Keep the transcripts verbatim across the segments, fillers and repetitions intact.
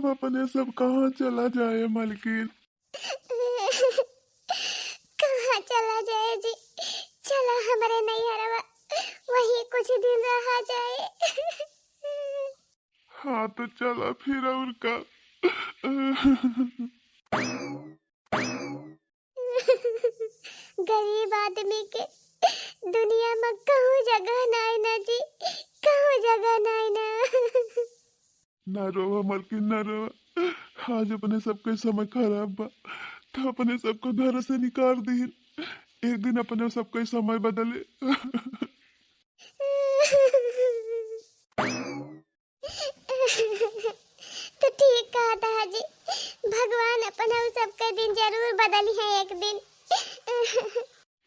अपने सब कहाँ चला जाए मलकिन? कहाँ चला जाए जी? चला हमरे नैहरवा, वहीं कुछ दिन रहा जाए। हाँ तो चला फिर, और का। गरीब आदमी के दुनिया में कहूँ जगह नाई ना जी, कहूँ जगह नाई ना। ना रोवा मलकिन, ना रोवा। आज अपने सबके समय खराब बा, तो अपने सबको घर से निकाल दीन। एक दिन अपने सबके समय बदले। तो ठीक कहत हा जी, भगवान अपन उ सबके दिन जरूर बदली है एक दिन।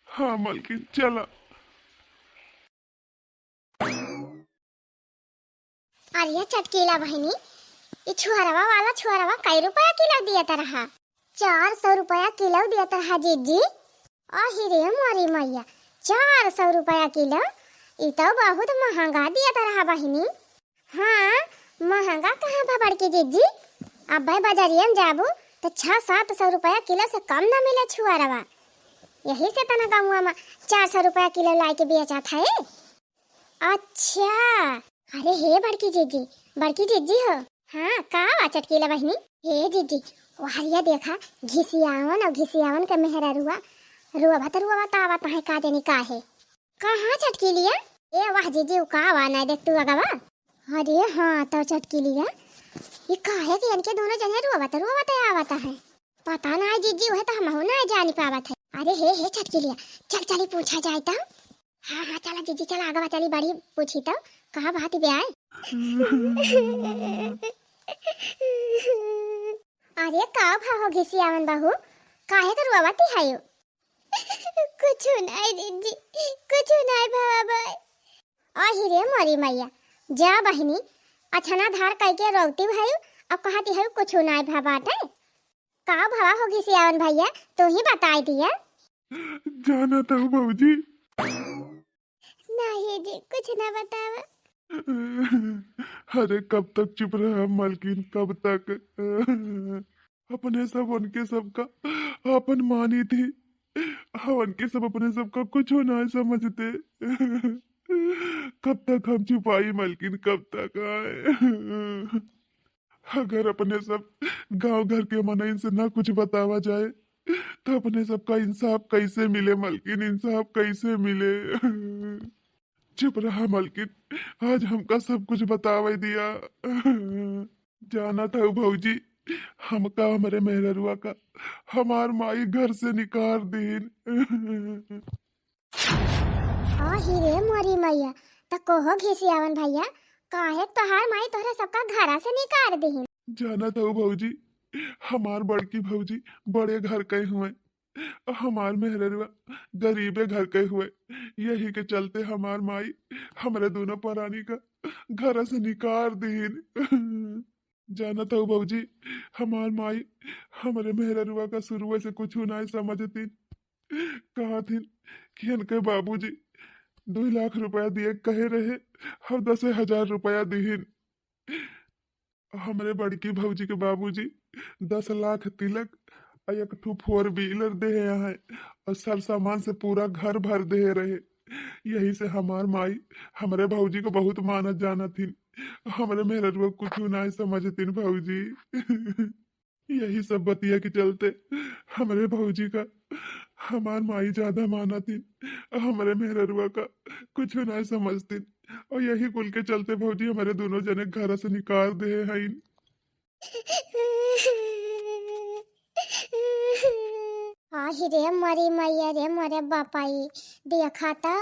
हाँ मलकिन, चला। अरे चटकीला बहिनी, ई छुहरवा वाला छुहरवा कई रुपया किलो दियत रहा? चार सौ रुपया किलो दियत रहा जीजी। अहि रे मोरी मैया, चार सौ रुपया किलो, ई तो बहुत महंगा दियत रहा बहिनी। हाँ, महंगा कहाँ बा बड़की जीजी? अब भाई बाजारिया में जाबू तो छह सात सौ रुपया किलो से कम ना मिले छुहरवा। यही से तना गौवा में चार सौ रुपया किलो लाए के बेचत है। अच्छा, अरे हे बड़की जीजी, बड़की जीजी हो। हाँ, का बा चटकीला बहिनी? हे जीजी, वहरिया देखा, घिसियावन और घिसियावन के मेहररुआ रोवत रोवत आवत है, का जानी का है। कहाँ चटकीलिया? ए वाह जीजी, उ का बा ना देख तू अगवा। अरे हाँ तो चटकीलिया, ये काहे के इनके दोनों जने रोवत रोवत आवत है? पता ना जीजी, वह तो हमहू ना जानी पावत है। अरे हे हे चटकीलिया, चल चली पूछा जाए तो। हाँ, हाँ, चला जीजी, चला, आगवा चली, बड़ी पूछी तो, कहा बात ब्याय? अरे, का भा हो घिसियावन बहू, काहे के रोवत हयो? कुछ नाय जीजी, कुछ नाय भवा भाई। अहि रे मोरी मैया, जा बहिनी, अछना धार कइके रोवती हयो, अब कहती हयो कुछ नाय भा बाटे। का भवा हो घिसियावन भैया, तू ही बताई दिया। जानत हऊ भौजी। नहीं जी, कुछ ना बतावा। अरे कब तक चुप रहा मलकिन, कब तक? अपने सब उनके सबका अपन मानी थी, उनके सब अपने सबका कुछ ना समझते। कब तक हम छुपाई मलकिन, कब तक आए? अगर अपने सब गांव घर के मनइन से ना कुछ बतावा जाए, तो अपने सबका इंसाफ कैसे मिले मलकिन, इंसाफ कैसे मिले? चुप रहा मलकिन, आज हमका सब कुछ बतावे दिया। जानत हऊ भौजी, हमका हमरे मेहररुआ का हमार माई घर से निकाल दीन। अहि रे मोरी मैया, त कोहो घिसियावन भैया, काहे तोहार माई तोहरे सबका घरा से निकाल दिहिन? जानत हऊ भौजी, हमार बड़की भौजी बड़े घर के हुए, हमार मेहररुआ गरीबे घर के हुए, यही के चलते हमार माई हमरे दोनों परानी का घर से निकाल दिहिन। जानत हऊ भौजी, हमार माई हमरे मेहररुआ का शुरुए से कुछ नाय समझतिन। कहत हिन कि इनके बाबूजी दुई लाख रुपया दिए कहे रहे, हम दसे हजार रुपया दिहिन। हमरे बड़की भौजी के बाबूजी दस लाख तिलक आ एक ठो four wheeler देहे हैं और सर सामान से पूरा घर भर देहे रहे। यही से हमार माई हमरे भौजी को बहुत मानत जानत हिन। हमरे मेहररुआ कुछ नाय समझतिन भौजी। यही सब बतिया के चलते हमरे भौजी का हमार माई ज्यादा मानतिन, हमरे मेहररुआ का कुछ नाय समझतिन। और यही कुल के चलते भौजी हमरे दोनों जने घर से निकाल देहे हईन। आहि रे मरी मैया रे मोरे बापाई, देखा तो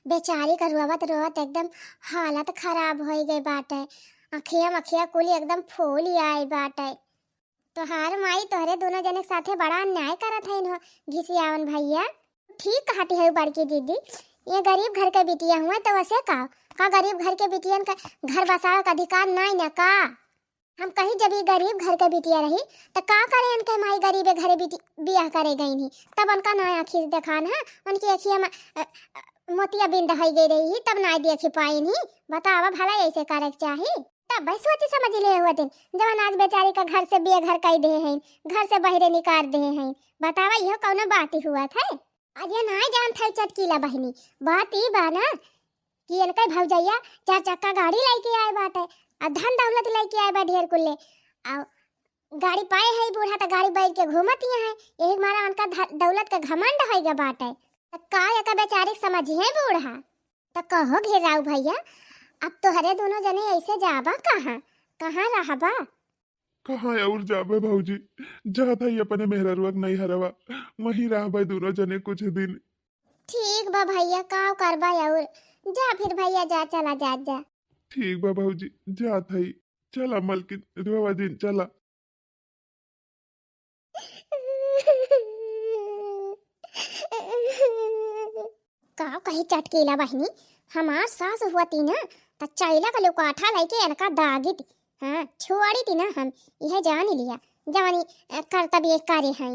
बेचारी का रोवत रोवत एकदम हालत खराब होइ गई बाटे। अखिया मखिया कुल एकदम फूल आई बाटे। तोहार माई तोहरे दोनों जने के साथे बड़ा अन्याय करत हईन हो घिसियावन भैया। ठीक कहती है बड़की दीदी, ये गरीब घर के बिटिया हुए तो वैसे का, का गरीब घर के बिटियन का घर बसावे का अधिकार नाई ना का? हम कहीं जब ये गरीब घर के बिटिया रही तो का करे इनके माई गरीबे घरे बिटी-, बियाह करे गई नहीं, तब उनका ना आँखी देखान है, उनकी अखिया में, अ, अ, मोतिया बिंद होई गई रही, तब ना देखी पाई नहीं। बतावा भला ऐसे करे के चाही? तब भाई सोची समझ ले हुआ दिन, जवन आज बेचारी का घर से बेघर कई दे हैं, घर से बहरे निकाल दे हैं। बतावा, इहो कौनो बात ही हुआ था? अरे नाय जानत है चटकीला बहिनी, बात ई बा ना कि इनके भौजैया चार चक्का गाड़ी लेके आए बाटे, आ धन दौलत लेके आए बा ढेर कुल्ले। आ गाड़ी पाए है बूढ़ा, त गाड़ी बैठ के घूमत यहाँ है, यही मारा उनका ध-, दौलत का घमंड होइगा बाटे। त का एका बेचारी समझी है बूढ़ा? त कहो घेराऊ भैया, अब तोहरे दोनों जने ऐसे जाबा कहाँ, कहाँ रहबा? कहाँ और जाबे भौजी, जात है अपने मेहररुआ के नैहरवा, वहीं रहबे दोनों जने कुछ दिन। ठीक बा भैया, का करबा और, जा फिर भैया जा, चला जा, जा। ठीक बा भौजी, जात है, चला मलकिन, रोवा जिन, चला। का कही चटकीला बहिनी, हमार सास हुआ तीना, त चैला का लुकाठा लइके इनका दागित, हाँ, छोड़ी तीना हम, यह जान लिया, जवानी, अ, करतब ये करे हैं।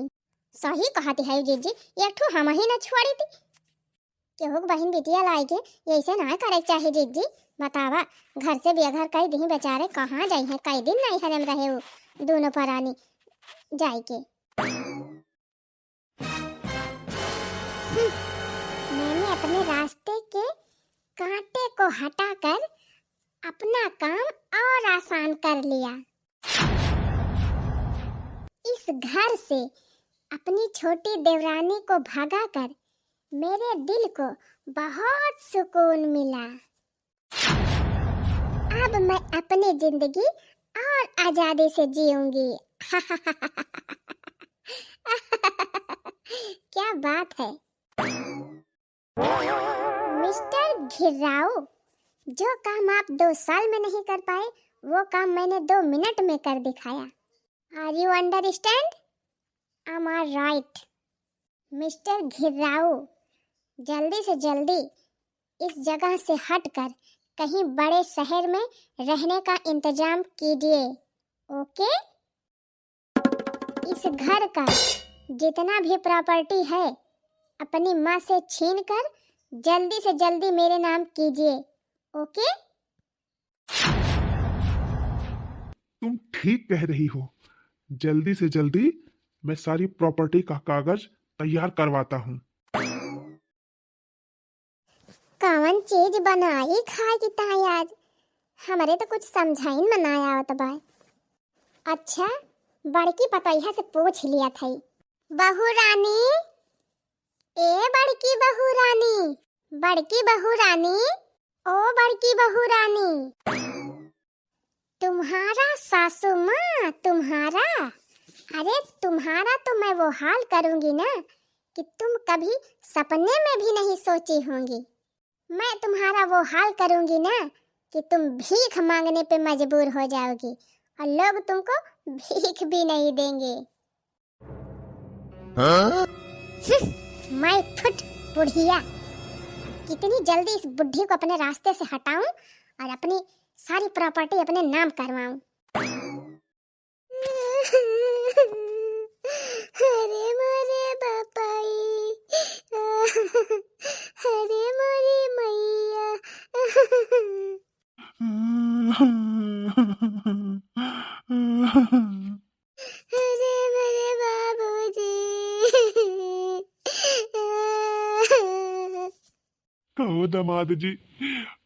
सही कहती है जीजी, एक ठो हम ही न छोड़ी थी। केहू के बहिन बिटिया लाई के ऐसे ना करे के चाही जीजी। बतावा, घर से बेघर कई दिन बेचारे कहाँ जाई हैं, कई दिन नहीं हरम रहे उ दोनों परानी जाई के। हम्म, मैंने अपने रास्ते के कांटे को हटाकर अपना काम और आसान कर लिया। इस घर से अपनी छोटी देवरानी को भगाकर मेरे दिल को बहुत सुकून मिला। अब मैं अपनी जिंदगी और आजादी से जीऊंगी। क्या बात है। मिस्टर घिर्राऊ, जो काम आप दो साल में नहीं कर पाए, वो काम मैंने दो मिनट में कर दिखाया। Are you understand? Am I right? मिस्टर घिर्राऊ, जल्दी से जल्दी इस जगह से हटकर कहीं बड़े शहर में रहने का इंतजाम कीजिए, ओके? इस घर का जितना भी प्रॉपर्टी है, अपनी माँ से छीन कर जल्दी से जल्दी मेरे नाम कीजिए, ओके? तुम ठीक कह रही हो, जल्दी से जल्दी मैं सारी प्रॉपर्टी का कागज तैयार करवाता हूँ। कवन चीज बनाई खाए की ताई आज? हमरे तो कुछ समझाइन में ना आवत बा। अच्छा, बड़की पतोहिया से पूछ लिया थई। बहू रानी, ए बड़की बहू रानी, बड़की बहू रानी, ओ बड़की बहू रानी। तुम्हारा सासू माँ, तुम्हारा, अरे तुम्हारा तो मैं वो हाल करूँगी ना कि तुम कभी सपने में भी नहीं सोची होंगी। मैं तुम्हारा वो हाल करूँगी ना कि तुम भीख माँगने पे मजबूर हो जाओगी और लोग तुमको भीख भी नहीं देंगे। हाँ? हम्म, मैं फुट बुढ़िया, कितनी जल्दी इस बुढ़ी को अपने रास्ते से हटाऊं और अपनी सारी प्रॉपर्टी अपने नाम करवाऊं। अरे मोरे बापाई, अरे मोरे मैया। अरे मेरे बाबूजी। कहो दामाद जी,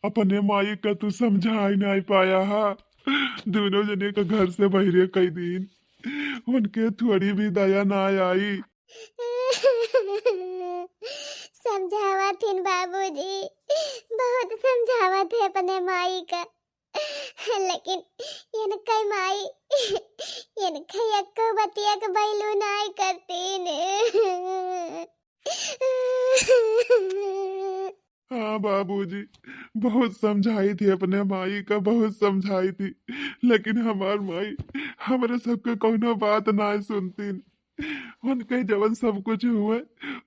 अपने माई का तू समझाई नाई पाया हा। दोनों जने का घर से बहरे कई दिन, उनके थोड़ी भी दया ना आई। समझावत हिन बाबूजी, बहुत समझावत है अपने माई का, लेकिन इनके माई, इनके एको बतिया के बैलू नाई करतीन। हाँ बाबूजी, बहुत समझाई थी अपने माई का, बहुत समझाई थी, लेकिन हमार माई हमरे सबके कौनो बात ना सुनतीन। उनके जवन सब कुछ हुए,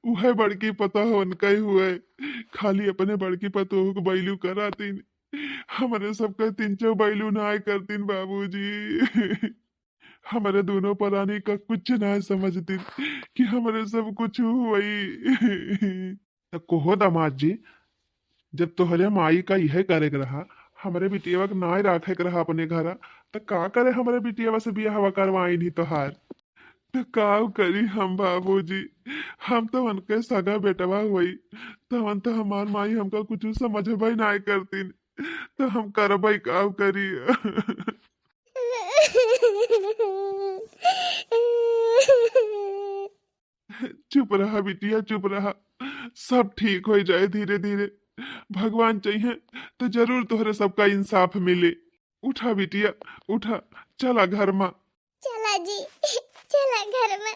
उहे बड़की पतोह उनके हुए। खाली अपने बड़की पतोह को बैलू करातीन, हमरे सबके तिनचो बैलू ना करतीन बाबूजी। हमरे दोनों परानी का कुछ ना समझतीन कि हमरे सब कुछ हुई। त कहो दामाद जी, जब तोहरे माई का यह करे के रहा, हमरे बिटियवा के नाई राखे के रहा अपने घरा, त का करे हमरे बिटियवा से बियाहवा करवाइन ही तोहार। त का करी हम बाबूजी, हम तो उनके सगा बेटवा होई, तवन तो हमार माई हमका कुछ समझबे नाई करतीन, त हम करबे का करी। चुप रहा बिटिया, चुप रहा, सब ठीक हो जाए धीरे धीरे। भगवान चाहिए तो जरूर तोहरे सबका इंसाफ मिले। उठा बिटिया, उठा, चला घर मा। चला जी, चला घर मा।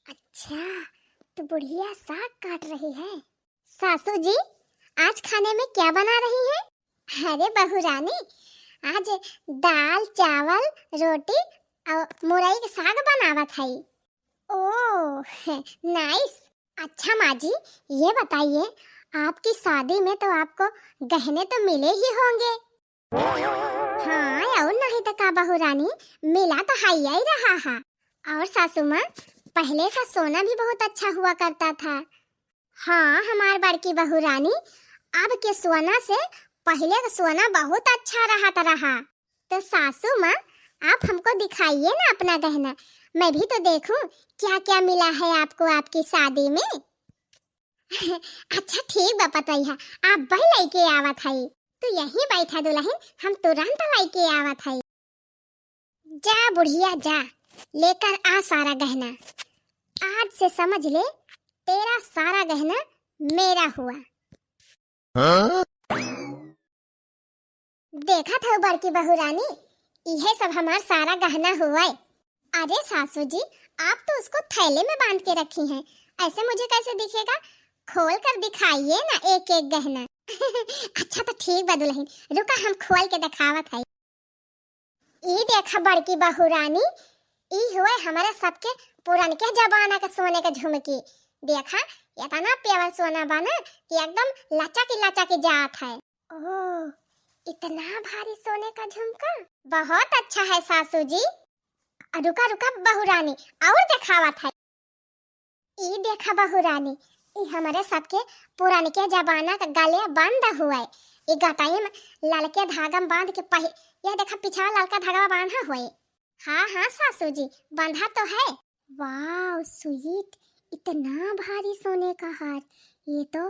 अच्छा, तो बुढ़िया साग काट रही है। सासू जी, आज खाने में क्या बना रही हैं? अरे बहू रानी, आज दाल, चावल, रोटी और मुरई के साग बनावत हई। ओह, nice। अच्छा माँ जी, ये बताइए, आपकी शादी में तो आपको गहने तो मिले ही होंगे। हाँ, और नहीं तो का बहू रानी, मिला तो हाई आई रहा है। और सासू माँ, पहले का सोना भी बहुत अच्छा हुआ करता था। हाँ, हमार बड़की बहू रानी, अब के सोना से पहले का सोना बहुत अच्छा रहत रहा। तो सासू माँ, आप हमको दिखाइए ना अपना गहना, मैं भी तो देखूं क्या क्या मिला है आपको आपकी शादी में। अच्छा ठीक बा पतोहिया, आप बही लइके आवत हई, तू यहीं बैठा दुलहिन, हम तुरंत लइके आवत हई। जा बुढ़िया जा, लेकर आ सारा गहना। आज से समझ ले, तेरा सारा गहना मेरा हुआ। हाँ? देखत हऊ बड़की बहू रानी, इहे सब हमार सारा गहना हुआ है। अरे सासू जी, आप तो उसको थैले में बांध के रखी हैं, ऐसे मुझे कैसे दिखेगा? खोल कर दिखाइए ना एक एक गहना। अच्छा तो ठीक बा दुलहिन, रुका हम खोल के देखावत है। ई देखा बड़की बहू रानी, ई हुए हमरे सबके पुरनके जमाना के सोने के झुमकी। देखा, इतना pure सोना बा ना कि एकदम लचक लचक जात है। ओह, इतना भारी सोने का झुमका? बहुत अच्छा है सासू जी। रुका रुका बहू रानी, और देखावत है। ई देखा बहू रानी, ई हमरे सबके पुरनके जमाना के गले बंद हुए। ई गटई में ललके धागा में बांध के पहि-, यह देखा पिछवा ललका धागा बांधा हुए। हाँ हाँ सासू जी, बंधा तो है। Wow sweet, इतना भारी सोने का हार, ये तो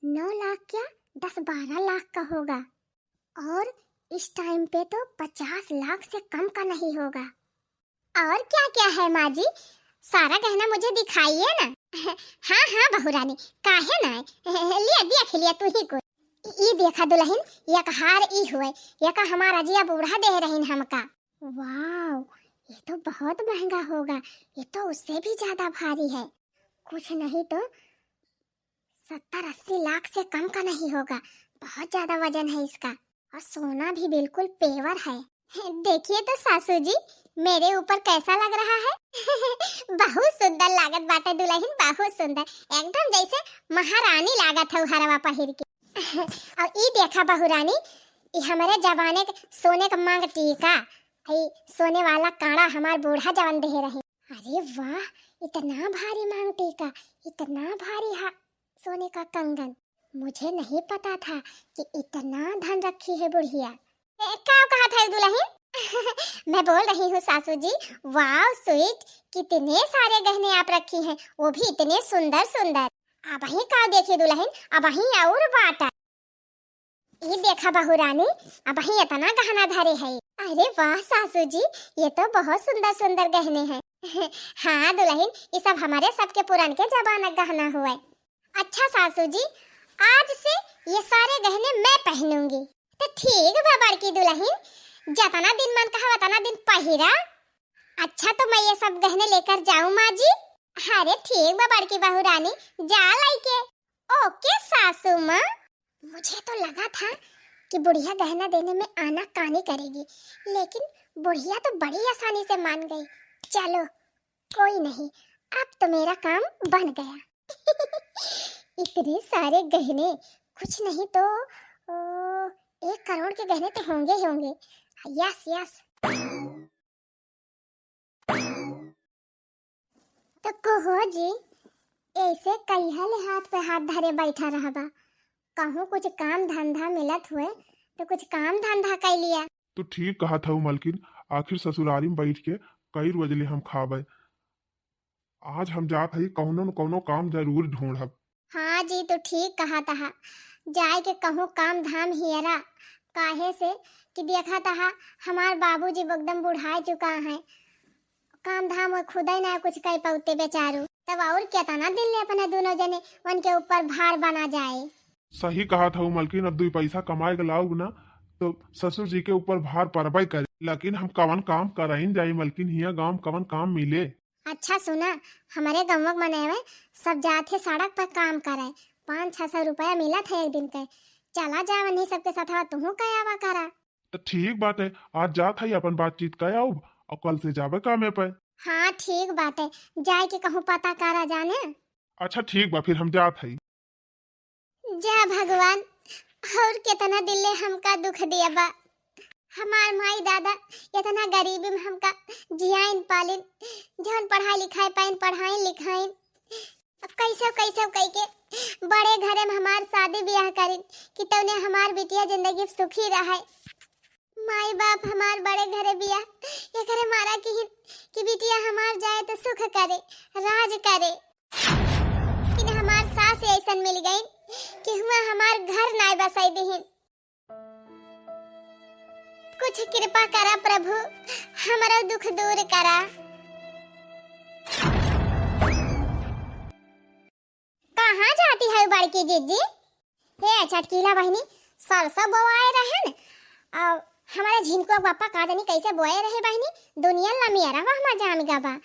नौ लाख क्या दस बारह लाख का होगा। और इस time पे तो पचास लाख से कम का नहीं होगा। और क्या क्या है माँ जी, सारा गहना मुझे दिखाइए ना। हाँ हाँ बहू रानी, काहे ना, लिया देख लिया तू ही को। ई देखा दुलहिन, एक हार ई हुए, एक हमार अजिया बूढ़ा दे रहीन हमका। Wow, ये तो बहुत महंगा होगा, ये तो उससे भी ज्यादा भारी है। कुछ नहीं तो सत्तर अस्सी लाख से कम का नहीं होगा, बहुत ज्यादा वजन है इसका। और सोना भी बिल्कुल pure है। देखिए तो सासू जी, मेरे ऊपर कैसा लग रहा है? बहुत सुंदर लागत बाटे दुलहिन, बहुत सुंदर, एकदम जैसे महारानी लागत है हरवा पहिर के। और ई देखा बहू रानी, ई हमरे जमाने के सोने का मांग टीका, ई सोने वाला काड़ा हमार बूढ़ा जवन देहे रहे। अरे वाह, इतना भारी मांग टीका, इतना भारी हा-, सोने का कंगन। मुझे नहीं पता था कि इतना धन रखी है बुढ़िया। ए, का कहत है दुलहिन? मैं बोल रही हूँ सासू जी, wow sweet, कितने सारे गहने आप रखी हैं, वो भी इतने सुंदर सुंदर। अबहीं का देखी दुलहिन, अबहीं और बाटा। ई देखा बहू रानी, अबहीं इतना गहना धरे है। अरे वाह सासू जी, ये तो बहुत सुंदर सुंदर गहने हैं। हाँ दुलहिन, ई सब हमरे सबके पुरनके जमाना गहना हुए। अच्छा सासू जी, आज से ये सारे गहने मैं पहनूंगी। तो ठीक बा बड़की दुलहिन, जतना दिन मन कहा वतना दिन पहिरा। अच्छा तो मैं ये सब गहने लेकर जाऊं माँ जी? अरे ठीक बा बड़की बहू रानी, जा लइके। OK सासू माँ। मुझे तो लगा था कि बुढ़िया गहना देने में आनाकानी करेगी, लेकिन बुढ़िया तो बड़ी आसानी से मान गई। चलो कोई नहीं, अब तो मेरा काम बन गया। इतने सारे गहने, कुछ नहीं तो, ओ, एक करोड़ के गहने तो होंगे ही होंगे। Yes yes। तो कहो जी, ऐसे कहिया ले हाथ पे हाथ धरे बैठा रहबा? कहूँ कुछ काम धंधा मिलत हुए तो कुछ काम धंधा कर लिया। तू ठीक कहत हऊ मलकिन, आखिर ससुरारी में बैठ के कई रोज ले हम खाबे। आज हम जात हई, कौनो न कौनो काम जरूर ढूंढब। हाँ जी, तू ठीक कहत हा, जाए के कहूँ काम धाम हियरा, काहे से कि देखत हा हमार बाबूजी एकदम बुढ़ाए चुका है, काम धाम वो खुदे ना कुछ कर पौते बेचारू। तब और केतना दिन ले अपने दोनों जने उनके ऊपर भार बना जाए। सही कहत हऊ मलकिन, अब दुई पैसा कमाए के लाउब ना तो ससुर जी के ऊपर भार पड़बे करे। लेकिन हम कवन काम कराइन जाई मलकिन, हिया गाँव में कवन काम मिले? अच्छा सुना, हमरे गंवा के मनई सब जात है सड़क पर काम करे, पाँच छह सौ रुपया मिलत है एक दिन के। चला जा वन्ही सबके साथवा तुहू कयावा करा। तो ठीक बाटे, आज जात है अपन बातचीत कयाउब और कल से जाबे कामे पे। हाँ ठीक बाटे, जाए के कहूँ पता करा जाने। अच्छा ठीक बा, फिर हम जात है। जा भगवान, और केतना दिन ले हमका दुख दिया बा। हमार माई दादा इतना गरीबी में हमका जियाइन पालिन, जौन पढ़ाई लिखाई पाइन, पढ़ाइन लिखाइन। अब कैसे कैसे कई के बड़े घरे में हमार शादी ब्याह करिन कि तौने हमार बिटिया जिंदगी सुखी रहे। माई बाप हमार बड़े घरे बिया, एकरे मारा किहिन कि बिटिया हमार जाए तो सुख करे, राज करे। लेकिन हमार सास ऐसन मिल गई कि हुआ हमार घर नाय बसाई दिहिन। कुछ कृपा करा प्रभु, हमारा दुख दूर करा। कहाँ जाती है बड़की जीजी? हे छटकीला बहिनी, सरसों बोआए रहन, और हमारे झिनकुआ के पापा का जानी कैसे बोए रहे बहिनी, दुनिया लमियरा वह मा जाम गबा।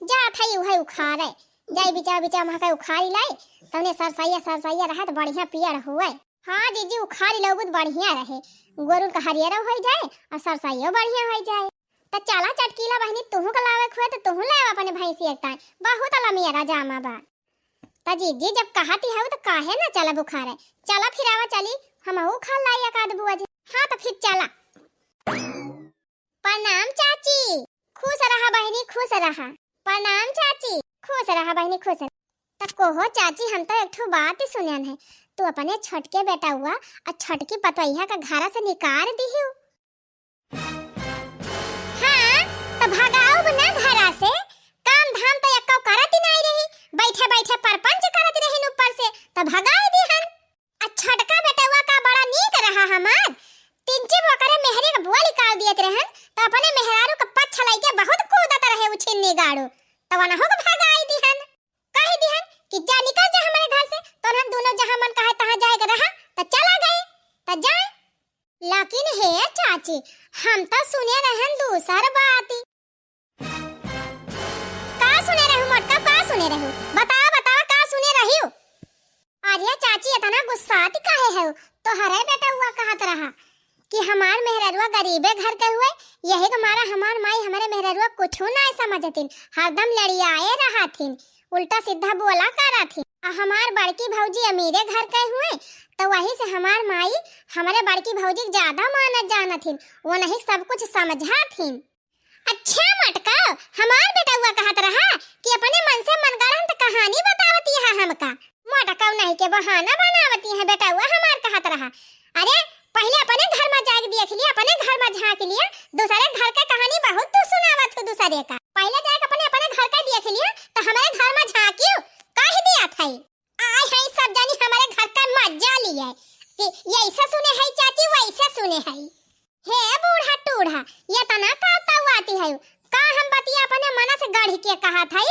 जात है उहे उखाड़े, जाई बिचा बिचा वहाँ का उखाड़ी लाई, तौने सरसैया सरसैया रहत बढ़िया पियर हुए। हाँ जीजी, उखाड़ी लउबुत बढ़िया रहे, गोरुन का हरियरो होइ जाए और सरसैयो बढ़िया होइ जाए। त चला चटकीला बहिनी, तुहू का लावे खुए त तुहू लाव अपने भैंसी एक तान, बहुत लमियरा जामा बा। त जीजी जब कहती हऊ त काहे ना चला बुखारे, चला फिर आवा चली, हमहू खा लाई एक आध बुआ जी। हाँ त फिर चला। प्रणाम चाची। खुश रहा बहिनी, खुश रहा। प्रणाम चाची। खुश रहा बहिनी, खुश रहा। त कोहो चाची, हम तो एक ठो बात सुनन है, तू अपने छोटके बेटउआ और छोटकी पतोहिया का घरा से निकार दिहू। हाँ, त भगाउब ना घरा से, काम धाम त एक्को करत ही नाई रही, बैठे बैठे परपंच करत रही ऊपर से, त भगाई दिहन। आ छोटका बेटउआ का बड़ा नीक रहा हमार, तिनचिब ओकरे मेहरी के बोल निकाल दियत रहन, त अपने मेहरारू के पछ लइके बहुत कूदत रहे उ छिन्नी गाड़ू, त वनहु के भगाई दिहन। कहि दिहन कि जा निकल जा हमरे घर से, तो हम दोनों जहाँ मन कहे तहाँ जाए के रहा, त चला गए, त जाए। लेकिन हे चाची, हम त सुने रहन दूसर बात। का सुने रहू मोटका, का सुने रहू? बतावा, बतावा, का सुने रहियो? अरे चाची, इतना गुस्सात काहे हो? तोहरे बेटउआ कहत रहा कि हमार मेहररुआ गरीबे घर के हुए, यही के मारा हमार माई हमरे मेहररुआ कुछू ना समझतिन, हरदम लड़ियाए रहथिन, उल्टा सीधा बोला करथिन। आ हमार बड़की भौजी अमीरे घर के हुए, तो वही से हमार माई हमरे बड़की भौजी के ज्यादा मानत जानथिन, वो नहीं सब कुछ समझथिन। अच्छा मोटका, हमार बेटउआ कहत रहा कि अपने मन से मनगढ़ंत कहानी बतावती है हमका। मोटका नहीं के बहाना बनावती है बेटउआ हमार कहत रहा। अरे पहले अपने घर में जाके देख लिया, अपने घर में झांक लिया, दूसरे घर के कहानी बहुत तू सुनावत हो दूसरे का। पहले जाके अपने, अपने घर का देख लिया तो हमारे घर में झांकियो, कह दिया था। आय है सब जानी हमारे घर का मजा लिए कि यैसे सुने है चाची, वैसे सुने है। हे बूढ़ा टूढ़ा, ये तना का तौआती है? का हम बतिया अपने मन से गढ़ के कहा था?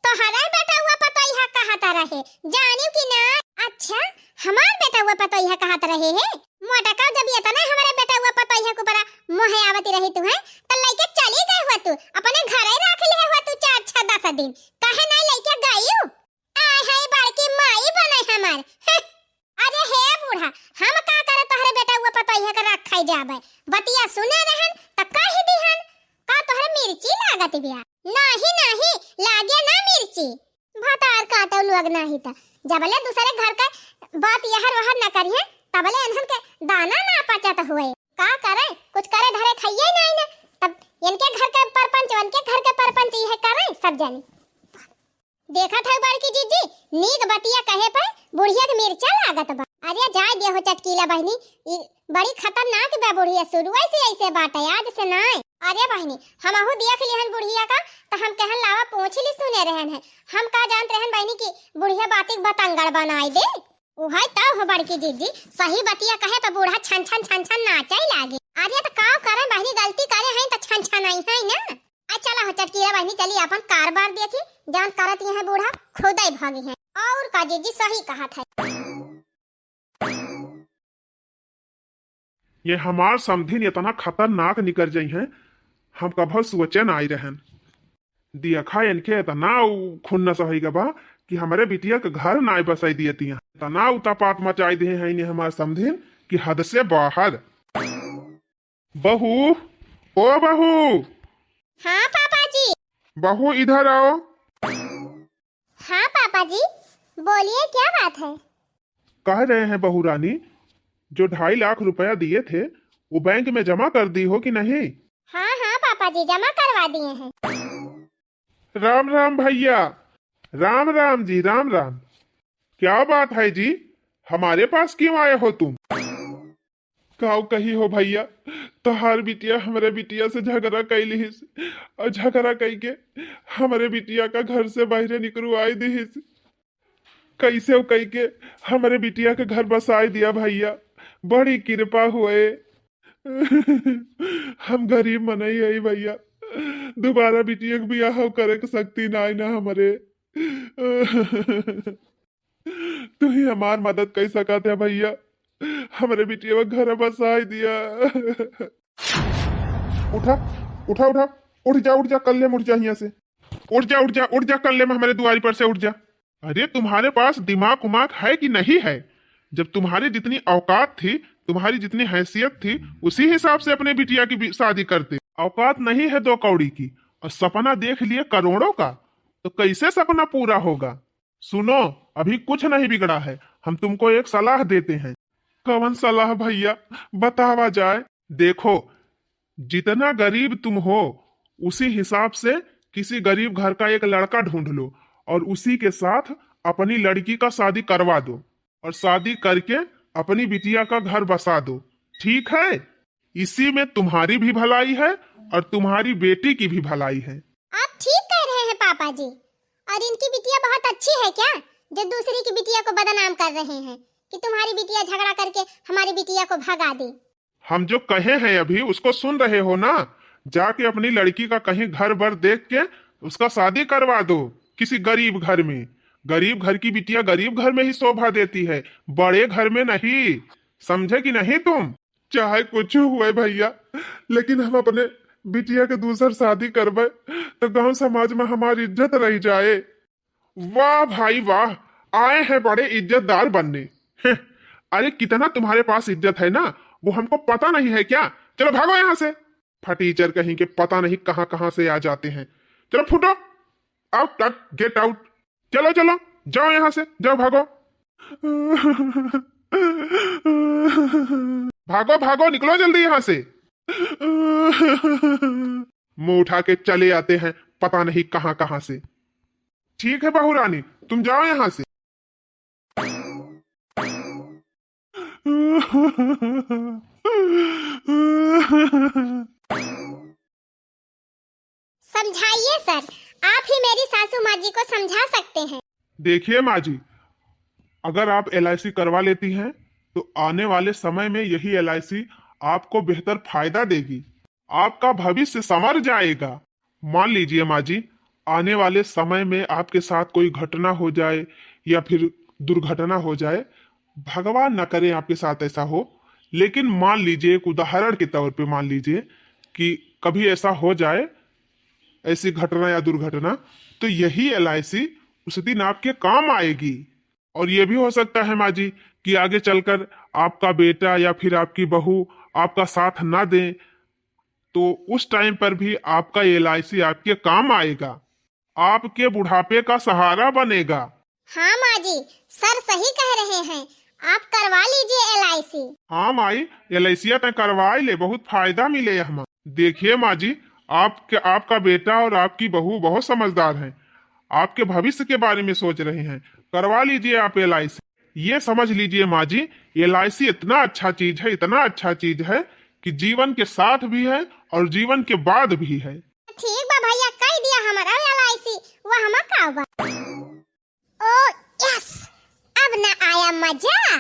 तोहरे बेटउआ पतोहिया कहत रहे, जानियो कि ना? अच्छा, हमार बेटउआ पतोहिया कहत रहे है? मोटका जब ये तना हमारे बेटउआ पतोहिया के ऊपर मोहे आवती रही तू है, त लइके चली गए हुआ तू, अपने घरे रख लिए हुआ तू चार छह दस दिन, काहे नहीं लइके गइयो? आय है बड़की माई बने हमार। हं। अरे हे बूढ़ा, हम का करे तोहरे बेटउआ पतोहिया के रखे जाबे? बतिया सुने रहन त कह दिहन, का तोहरे मिर्ची लागत बिया? नाही, नाही, लागे ना मिर्ची। भतार काटो लोग नाही त जबले दूसरे घर के बात यहर वहर न करिए, तबले इन्हन के दाना ना पचत हुए। का करे, कुछ करे धरे खाइए नहीं न, तब इनके घर के परपंच, उनके घर के परपंच यह करे सब जनी। देखत है बड़की जीजी, नीक बतिया कहे पे बुढ़िया के मिर्चा लागत बा। अरे जाए दिया हो चटकीला बहिनी, ई बड़ी खतरनाक बा बुढ़िया, शुरुए से ऐसे बाटे, आज से नाय। अरे बहिनी, हमहू देख लिहन बुढ़िया का, त हम कहन लावा पूछ ली सुने रहन है। हम का जानत रहन बहिनी कि बुढ़िया बातिक बतंगड़ बनाई दे। उहै त हो बड़की जीजी, सही बतिया कहे त बूढ़ा छन छन छन छन नाचै लागे। अरे त का करे बहिनी, गलती करे हैं त छन छन आई है ना। आ चला हो चटकीला बहिनी, चली अपन कारबार देखी, जान करत यहाँ बूढ़ा खुदै भागी हैं। और का जीजी सही कहत है। ये हमार समधिन इतना खतरनाक निकर जइहैं, हम कभो सोचे नाई रहन। दियखा इनके इतना उ खुन्नस होइ गबा कि हमरे बिटिया के घर नाई बसाई दियतिया। इतना उतापात मचाई दिए हैं इन्हें हमार समधिन कि हद से बाहर। बहू, ओ बहू। हाँ पापा जी। बहू इधर आओ। हाँ पापा जी, बोलिए क्या बात है? कह रहे हैं बहू रानी, जो ढाई लाख रुपया दिए थे, वो बैंक में जमा कर दी हो कि नहीं? हाँ हाँ पापा जी, जमा करवा दिए हैं। राम राम भैया। राम राम जी, राम राम। क्या बात है जी, हमारे पास क्यों आए हो तुम? काऊ कही हो भैया, तोहार बिटिया हमरे बिटिया से झगड़ा कइ लिहिस और झगड़ा कइ के हमरे बिटिया का घर से बाहरे निकरवाई दिहिस। कैसे कइ के हमरे बिटिया के घर बसाई दिया भैया, बड़ी कृपा हुए। हम गरीब मनई है भैया, दोबारा बिटिया के बियाह करे के शक्ति नाई ना हमरे। तू ही हमार मदद कइ सकत है भैया, हमरे बिटिया के घर बसाई दिया। उठा, उठा, उठा, उठ जा, उठ जा, कल्ले में उठ जा हियां से। उठ जा, उठ जा, उठ जा, कल्ले में हमरे दुआरी पर से उठ जा। अरे, तुम्हारे पास दिमाग उमाग है कि नहीं है? जब तुम्हारी जितनी औकात थी, तुम्हारी जितनी हैसियत थी, उसी हिसाब से अपने बिटिया की बि-, शादी करते। औकात नहीं है दो कौड़ी की, और सपना देख लिए करोड़ों का, तो कैसे सपना पूरा होगा? सुनो, अभी कुछ नहीं बिगड़ा है, हम तुमको एक सलाह देते हैं। कवन सलाह भैया, बतावा जाए। देखो, जितना गरीब तुम हो, उसी हिसाब से किसी गरीब घर का एक लड़का ढूंढ लो और उसी के साथ अपनी लड़की का शादी करवा दो और शादी करके अपनी बिटिया का घर बसा दो, ठीक है? इसी में तुम्हारी भी भलाई है और तुम्हारी बेटी की भी भलाई है। आप ठीक कह रहे हैं पापा जी। और इनकी बिटिया बहुत अच्छी है क्या, जो दूसरी की बिटिया को बदनाम कर रहे हैं कि तुम्हारी बिटिया झगड़ा करके हमारी बिटिया को भगा दी? हम जो कहे हैं अभी, उसको सुन रहे हो ना? जाके अपनी लड़की का कहीं घर बर देख के उसका शादी करवा दो किसी गरीब घर में। गरीब घर की बिटिया गरीब घर में ही शोभा देती है, बड़े घर में नहीं। समझे कि नहीं तुम? चाहे कुछ हुए भैया, लेकिन हम अपने बिटिया के दूसर शादी करबे तो गांव समाज में हमारी इज्जत रह जाए। वाह भाई वाह, आए हैं बड़े इज्जतदार बनने। हैं, अरे कितना तुम्हारे पास इज्जत है ना, वो हमको पता नहीं है क्या? चलो भागो यहाँ से। फटीचर कहीं के पता नहीं कहाँ कहाँ से आ जाते हैं। चलो फूटो, आउट, गेट आउट। चलो चलो, जाओ यहाँ से, जाओ भागो। भागो भागो, निकलो जल्दी यहाँ से। मुंह उठा के चले आते हैं पता नहीं कहाँ कहाँ से। ठीक है बहू रानी, तुम जाओ यहाँ से। समझाइए सर, आप ही मेरी सासू माँ जी को समझा सकते हैं। देखिए माँ जी, अगर आप एल आई सी करवा लेती हैं तो आने वाले समय में यही एल आई सी आपको बेहतर फायदा देगी, आपका भविष्य संवर जाएगा। मान लीजिए माँ जी, आने वाले समय में आपके साथ कोई घटना हो जाए या फिर दुर्घटना हो जाए, भगवान ना करे आपके साथ ऐसा हो, लेकिन मान लीजिए, एक उदाहरण के तौर पे मान लीजिए कि कभी ऐसा हो जाए, ऐसी घटना या दुर्घटना, तो यही एल आई सी उस दिन आपके काम आएगी। और ये भी हो सकता है माँ जी कि आगे चलकर आपका बेटा या फिर आपकी बहू आपका साथ ना दें, तो उस टाइम पर भी आपका एल आई सी आपके काम आएगा, आपके बुढ़ापे का सहारा बनेगा। हाँ माँ जी, सर सही कह रहे हैं, आप करवा लीजिए एल आई सी। हाँ माई, एल आई सी तय करवा ले, बहुत फायदा मिले हमें। देखिए माँ जी, आपके, आपका बेटा और आपकी बहू बहुत समझदार हैं। आपके भविष्य के बारे में सोच रहे हैं, करवा लीजिए आप एल आई सी। ये समझ लीजिए माँ जी, एल आई सी इतना अच्छा चीज है, इतना अच्छा चीज है कि जीवन के साथ भी है और जीवन के बाद भी है। ठीक बा भैया, कई दिया हमारा एल आई सी। वह हमार का बा? ओ यस, अब ना आया मजा।